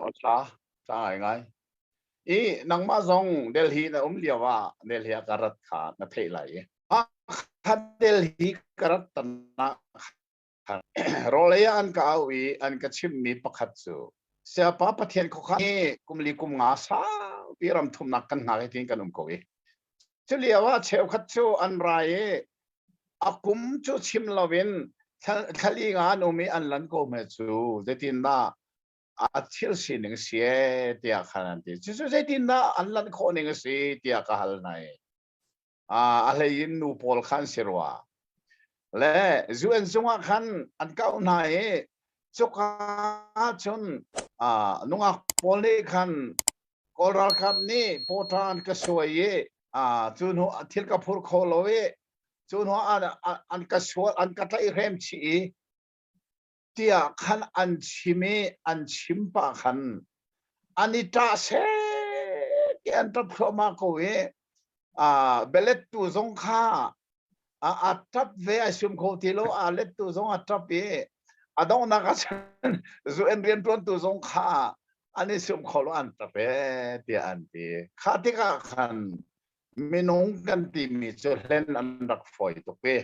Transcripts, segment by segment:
Aw tha tha ngai ngai. I nangmah zong Delhi na um lio ah Delhi ah ka rat kha na theih lai i. Kha Delhi ka rat tan ah rawlei ah an ka au i an ka chimhmi pakhat cu Siapa Pathian khuakhan hi kum li kum nga saupi ram thumnak kan hngak i tiin kan um ko i cu lio ah cheukhat cu an ra i a kum cu chim loin thlali nga an um i an lan ko hme cu zeitindah a thil sining si e tiah khan an ti. Cucu zeitindah an lanh khawh ning a si tiah ka hal hna i a hlei in nu pawl khan si rua. Le UN zung ah khan an kau hna i cuka cun nungak pawl nih khan Kawl ralkap nih pawṭa an ka suai i cu hnu thil ka phur kho lo i cu hnu an ka sual an ka tlaihhrem chih i tiah khan an chim i an chim pah khan an i ṭah seh ti an ṭap thluahmah ko i bialettu zong kha a ṭap ve a sum kho ti lo a lettu zong a ṭap i a donghnak ah cun zu en rianṭuantu zong kha an i sum kho lo an ṭap e tiah an ti kha tikah khan minung kan timi cu hlen an rak fawi tuk i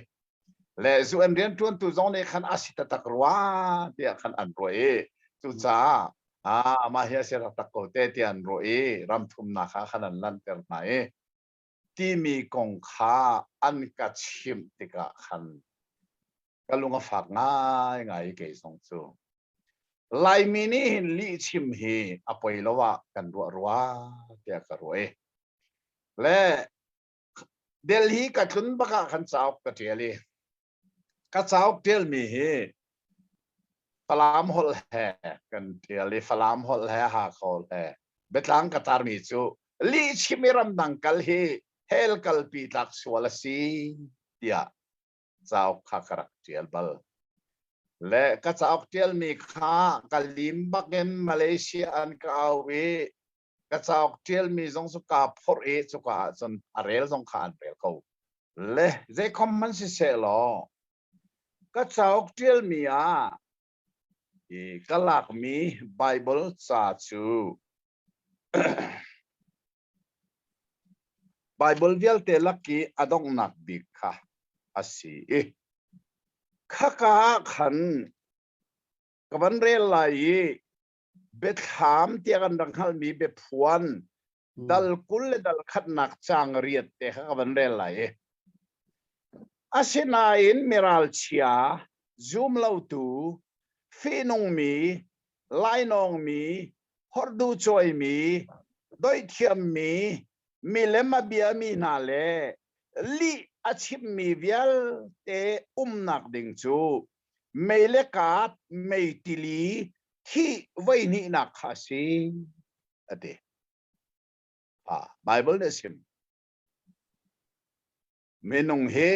le zu an rianṭuantu zong nih khan a si taktak rua tiah khan an ruah i cucaah ah mah hi a si taktak ko te tiah an ruah i ram thumnak ah khan an lanhter hna i timi kong kha an ka chimh tikah khan ka lung a fak ngaingai i kei zong cu Laimi nih hin lihchim hi a poi lo ah kan ruah rua tiah ka ruah i le Delhi ka tlun bak ah khan cauk ka ṭial i ka cauk ṭialmi hi Falam holh he kan ṭial i Falam holh he Hakha holh he biatlang ka tarmi cu lihchim i ramdang kal hi hell kalpi tlak sual a si tiah cauk kha ka rak ṭial bal. Le ka cauk ṭialmi kha ka lim bakin Malaysia an ka au i ka cauk ṭialmi zong cu kaa phorh i cuka ah cun a rel zong kha an rel ko. Le zeikhom hmanh siseh law ka cauk ṭialmi ah i ka lakmi Baibal ca cu Baibal vialte lak i a donghnak bik kha a si i khaka ah khan ka van rel lai i biathlam tiah kan rak hngalhmi biaphuan dal 20 le dal khatnak caang riat te kha ka van rel lai i asinain miralchia zumlotu fihnungmi lainawngmi hordu cawimi doihthiammi milem a biami hna le lih a chimmi vialte umnak ding cu mei le kaat mei tili thih voi hnihnak kha a si a ti. Ah, Bible nih a chim. Minung hi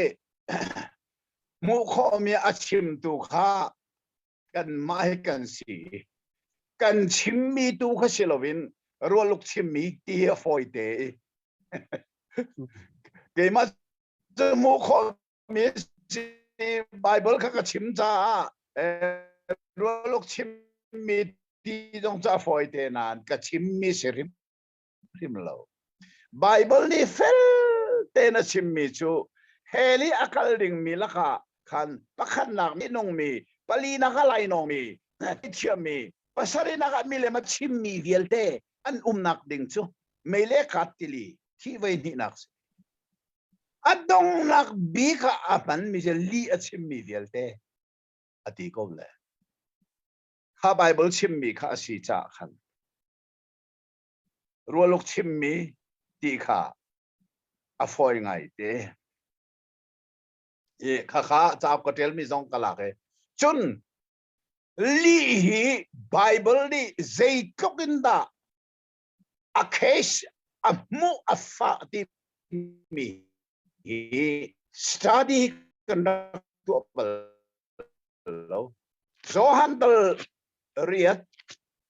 hmuh khawhmi a chimtu kha kanmah hi kan si. Kan chimmi tu kha si loin rualuk chimmi ti hi a fawi te i. Keimah cu hmuh khawh mi si Bible kha ka chim caah rualuk chimmi ti zong cu a fawi te nain ka chimmi si hrim hrim lo. Bible nih fel tein a chimmi cu hell i a kal dingmi lakah khan pakhatnak minungmi palinak a lainawngmi thiammi pasarihnak ah milem a chimmi vialte an umnak ding cu mei le kat tili thih voi hnihnak si. A donghnak bik ah a hmanmi cu lih a chimmi vialte a ti ko le. Kha Bible chimmi kha a si caah khan rualuk chimmi ti kha a fawi ngai te. I khakha cauk ka ṭialmi zong ka lak i cun lih hi Bible nih zeitluk in dah a case a hmuh a fah timi hi study kan rak tuah bal lo. Johan dal riat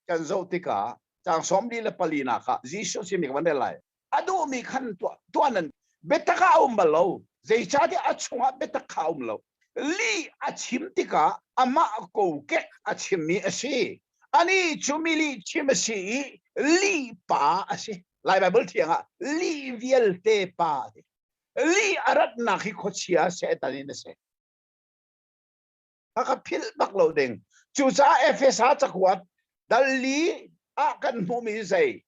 kan zoh tikah caang 44 nak ah Jesuh chimmi ka van rel lai. A duhmi khan tuah tuah nan biatak ah a um bal lo. Zeicahtiah a chungah biatak kha a um lo. Lih a chim tikah amah kokek a chimmi a si. Ani cu mi lih chim a si i lih pa a si. Lai Baibal thiang ah lih vialte pa a ti. Lih a ratnak hi khuachia Satan in a si. Ka philh bak lo ding. Cucaah Efesa cakuat dal li ah kan hmuhmi zei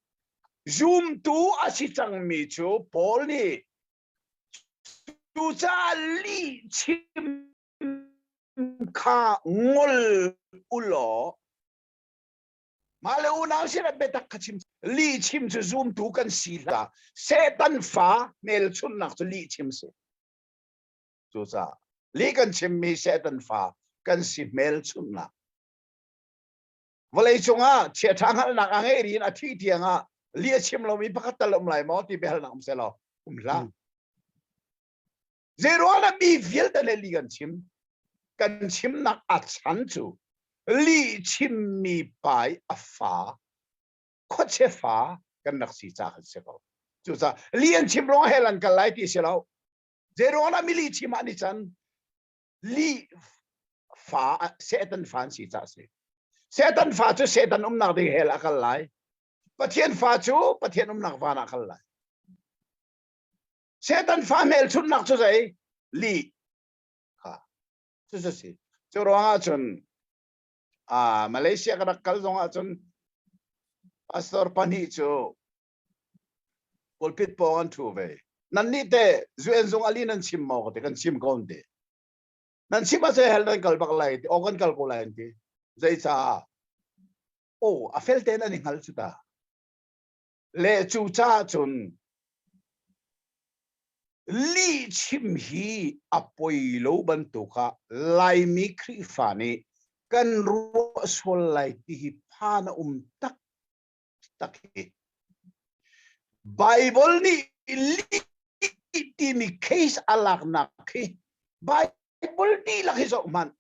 zumtu a si cangmi cu Paul nih cucaah lih chim kha ngol u law mah le unau sinah biatak kha chim. Lih chim cu zumtu kan si hlah. Satan fa hmelchunhnak cu lih chim si. Cucaah lih kan chimmi Satan fa kan si hmelchunhnak. Vawlei cungah chiaṭha hngalhnak a ngei riin a thih tiangah lih a chim lomi pakhat tal um lai maw ti biahalnak um seh law um hlah. Zeiruangah mi vialte le lih kan chim? Kan chimnak a chan cu lih chimmi pa i a fa, khuachia fa kan rak si caah kan si ko. Cucaah lih an chim ruangah hell an kal lai ti si lo. Zeiruangah mi lih chim ah an i can? Lih fa, Satan fa an si caah a si. Satan fa cu Satan umnak ding hell a kal lai. Pathian fa cu Pathian umnak van ah a kal lai. Satan fa hmelchunhnak cu zei? Lih. Kha. Cu si. Cu ruangah cun Malaysia ka rak kal zong ah cun pastor pahnih cu pulpit pawng an ṭhu ve. Nan nih te UN zung ali nan chim maw ka ti kan chim ko an ti. Nan chim ah hell nan kal bak lai ti. Aw kan kal ko lai an ti. Zeicah? Oh, a fel tein an i hngal cu ta. Le cu caah cun lihchim hi a poi lo bantuk ah Laimi Khrihfa nih kan ruah sual lai ti hi phan a um taktak hi. Bible nih lih timi case a laknak hi Bible dihlak hi zoh hmanh.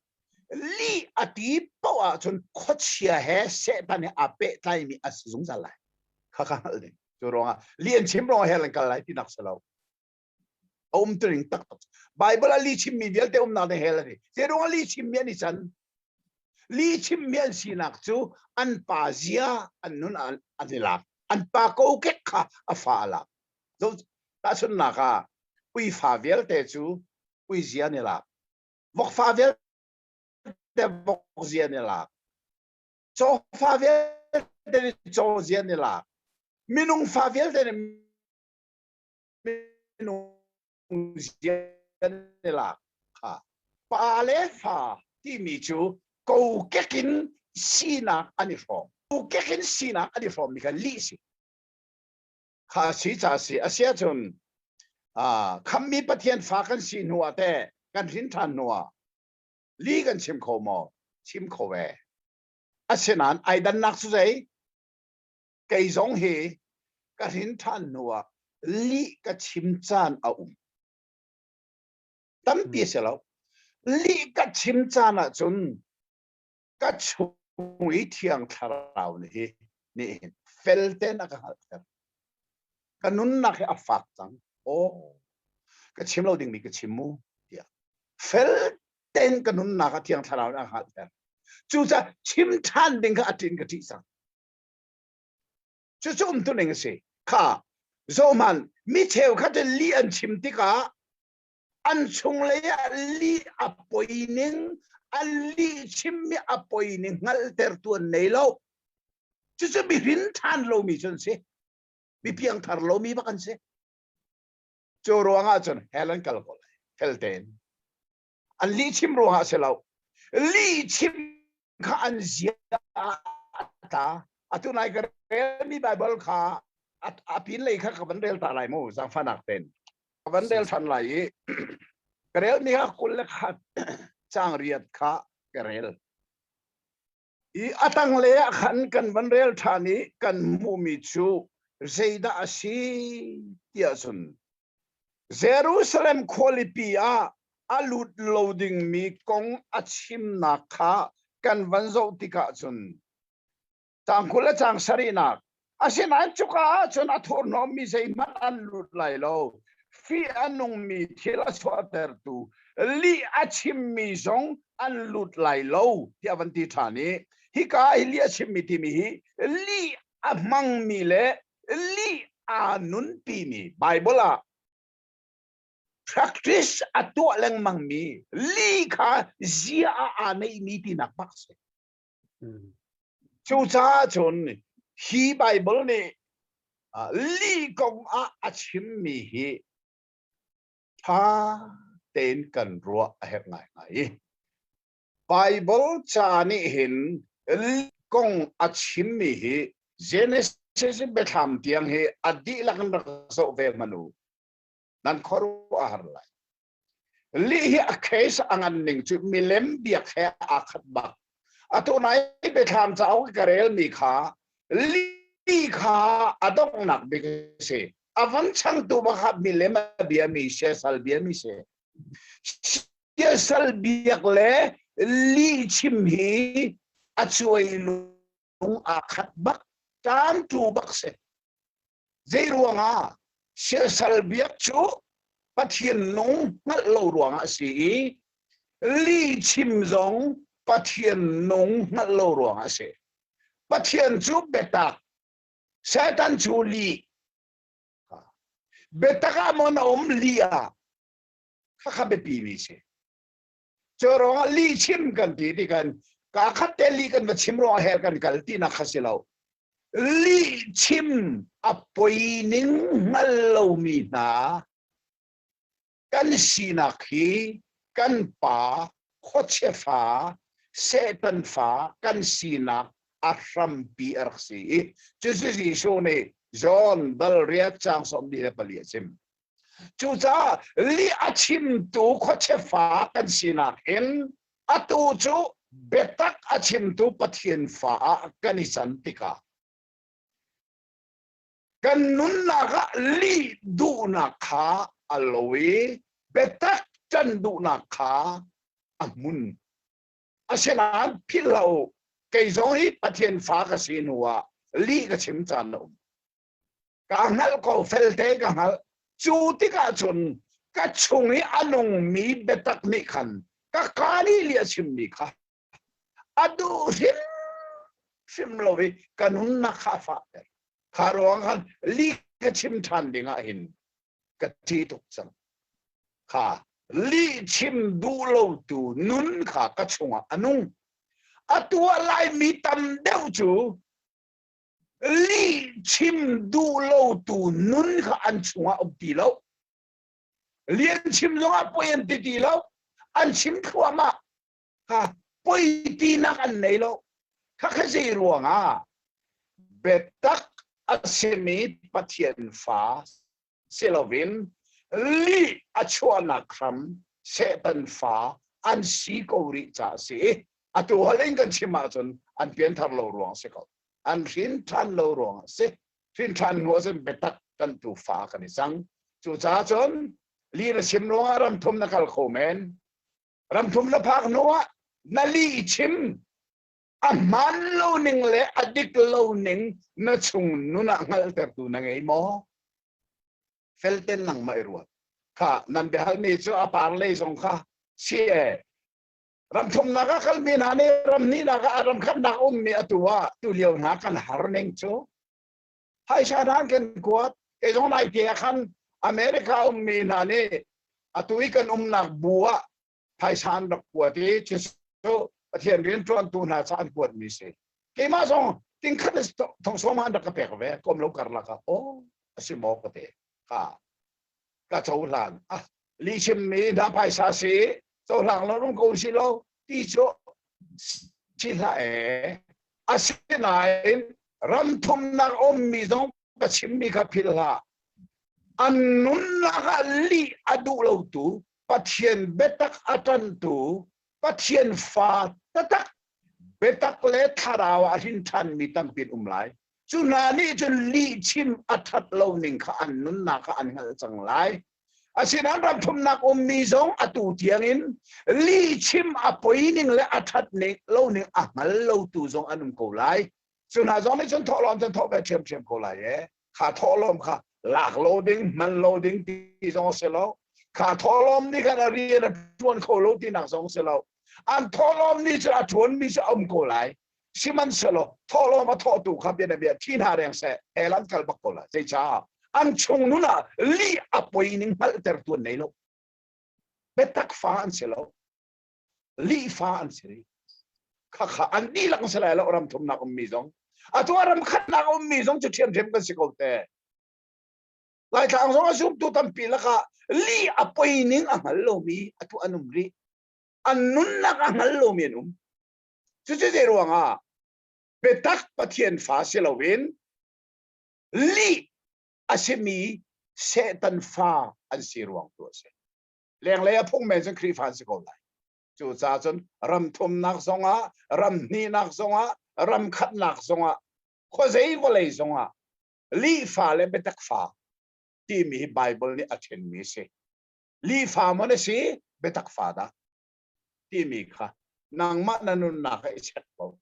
Lih a ti paoh ahcun khuachia he Satan he aa pehtlaimi a si zungzal lai. Kha kha hngalh ding. Cu ruangah lih an chim ruangah hell an kal lai tinak si lo. A um tuning taktak. Bible ah lih chimmi vialte umnak ding hell a ti. Zei ruangah lih chimmi an i can? Lih chimmi an sinak cu an pa zia an nun an i lak. An pa kokek kha a fa a lak. Tahchunhnak ah uifa vialte cu uizia an i lak. Vokfa vialte vokzia an i lak. Cawfa vialte nih cawzia an i lak. Minung fa vialte nih minung zia an i lak. Kha. Pa le fa timi cu kokek in sinak an i hrawm. Kokek in sinak an i hrawmmi kha lih si. Kha si ca si. A si ahcun khammi Pathian fa kan si hnu ah teh kan hrin ṭhan hnu ah li kan chim kho maw? Chim kho ve. Asinain ai dannak cu zei? Kei zong hi ka hrin ṭhan hnu ah lih ka chim caan a um. Tampi a si lo. Lih ka chim caan ahcun ka chung i thiang thlarau nih hi nih hin fel tein a ka hngalhter. Ka nunnak hi a fak cang. Oh, ka chim lo dingmi ka chim mu tiah. Fel tein ka nunnak a thiang thlarau nih a hngalhter. Cucaah chim ṭhan ding kha a ṭin ka ṭih cang. Cucu umtuning a si. Kha zohhmanh mi cheukhat in lih an chim tikah an chunglei ah lih a poi ning an lih chimmi a poi ning hngalhtertu an nei lo cucu mi hrin ṭhan lomi cu an si mi piangthar lomi bak an si cu ruangah cun hell an kal ko lai fel tein an lih chim ruangah si lo lih chim kha an zia ta atu nai ka relmi Bible kha a pin lei kha ka van rel ta lai mu zaangfahnak ten ka van rel than lai i ka relmi kha 21 caang riat kha ka rel i a tanglei ah khan kan van rel ṭhan i kan hmuhmi cu zeidah a si tiah cun Jerusalem khualipi ah a lut lo dingmi kong a chimnak kha kan van zoh tikah cun Caang 20 le caang sarihnak. Asinain cuka ahcun a thurhnawmmi zeihmanh an lut lai lo. Fih a nungmi thil a chuahtertu lih a chimmi zong an lut lai lo tiah van ti ṭhan i. Hika hi lih a chimmi timi hi lih a hmangmi le lih aa nunpimi Bible ah practice a tuah lengmangmi lih kha zia ah aa neihmi tinak bak si. Cucaah cun hi Bible nih lih kong ah a chimmi hi ṭha tein kan ruah a herh ngaingai. Bible ca nih hin kong a chimmi hi Genesis biathlam tiang hi a dihlak in rak zoh ve hmanh u. Nan khuaruah a har lai. Lih hi a case a ngan ning cu milem biak he aa khat bak. Atu nai biathlam cauk ka relmi kha lih kha a donghnak bik a si. A van changtu bak kha milem a biami siasal biami si. Siasal biak le lih chim hi a cuai lung aa khat bak. Ṭantu bak si. Zei ruangah siasal biak cu Pathian nung hngalh lo ruangah a si i lih chim zong Pathian nung hngalh lo ruangah a si. Pathian cu biatak, Satan cu lih. Biatak ah maw na um lih ah khakha biapi mi si. Cu ruangah lih chim kan ti ti kan kaa khat te lih kan va chim ruangah hell kan kal tinak kha si lo. Lih chim a poi ning hngal lomi hna kan sinak hi kan pa khuachia fa Satan fa kan sinak a hrampi a rak si i cucu Jesuh nih John dal riat caang 24 a chim. Cucaah lih a chimtu khuachia fa kan sinak in atu cu biatak a chimtu Pathian fa ah kan i can tikah kan nunnak ah lih duhnak kha a lo i biatak ṭan duhnak kha a hmun. Asinain philh hlah u, kei zong hi Pathian fa ka si hnu ah lih ka chim caan a um. Ka hngalh ko, felte ka hngalh. Cu tikah cun ka chung i a nungmi biatak nih khan ka kaa nih lih a chimmi kha a duh hrimhrim lo i ka nunnak kha a fahter. Kha ruang khan lih ka chim ṭhan ding ah hin ka ṭih tuk cang. Kha lih chim duh lotu nun kha ka chungah a nung. Atu ah Laimi tam deuh cu lih chim duh lotu nun kha an chungah um ti lo. Lian chim zongah poi an ti ti lo. An chim thluahmah. Kha poi tinak an nei lo. Kha kha zei ruangah biatak a simi Pathian fa si loin lih a chuahnak hram Satan fa an si ko rih caah a si. Atu hal in kan chim ahcun an pianthar lo ruang si ko. An hrin ṭhan lo ruang a si. Hrin ṭhan hnu ahcun biatak kan tu fa kan i cang. Cucaah cun lih na chim ruangah ram thum na kal kho men. Ram thum na phak hnu ah na lih chim a hmaan lo ning le a dik lo ning na chung nun ah hngalhtertu na ngei maw? Felten nangmah i ruat. Kha nan biahalmi cu a par lei zong kha si e. Ram thumnak ah kalmi hna nih ram hnihnak ah ram khatnak ummi atu ah tu lio hna kan har ning cu phaisa hna kan kuat. Kei zong nai te ah khan America ummi hna nih atu i kan umnak bu ah phaisa an rak kuat i cucu Pathian rian ṭuantu hna ca an kuatmi si. Keimah zong tingkhat thong sawm an rak ka pek ve kom lo karlak ah aw a si maw ka te ka ka cohlan ah li chimmi hna phaisa si cohlang lo rum ko si lo ti cu si hlah e asinain ram thumnak ummi zong ka chimmi kha philh hlah an nunnak ah lih a duh lotu Pathian biatak a ṭantu Pathian fa taktak biatak le thlarau ah hrin ṭhanmi tampi an um lai. Cu hna nih cun lihchim a ṭhat lo ning kha an nunnak ah an hngalh cang lai. Asinain ram thumnak ummi zong atu tiangin lihchim a poi ning le a ṭhat ning lo ning a hngal lotu zong an um ko lai. Cu hna zong nih cun thawhlawm cun thawh ve ṭhiamṭhiam ko lai e. Kha thawhlawm kha lak lo ding, hman lo ding ti zong a si lo. Kha thawhlawm nih khan a rian a ṭuan kho lo tinak zong a si lo. An thawhlawm nih cun a ṭuanmi cu a um ko lai. Sihmanhsehlaw thawhlawm a thawhtu kha bianabia thi hna reng seh, hell an kal bak ko lai. Zeicah? An chung nun ah lih a poi ning hngalhtertu an nei lo. Biatak fa an si lo. Lih fa an si rih. Khakha an dihlak an si lai lo ram thumnak ummi zong. Atu ah ram khatnak ummi zong cu ṭhiamṭhiam kan si ko te. Laitlang zong a zumtu tampi lakah lih a poi ning a hngal lomi atu an um rih. An nunnak a hngal lomi an um. Cucu zei ruangah biatak Pathian fa si loin lih a simi Satan fa an si ruang tu a si. Lenglei a phung men cun Khrihfa an si ko lai. Cucaah cun ram thumnak zongah, ram hnihnak zongah, ram khatnak zongah, khuazei vawlei zongah lih fa le biatak fa timi hi Bible nih a ṭhenmi a si. Lih fa maw na si, biatak fa dah? Timi kha nangmah na nunnak ah i check ko.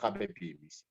Kha biapi mi si.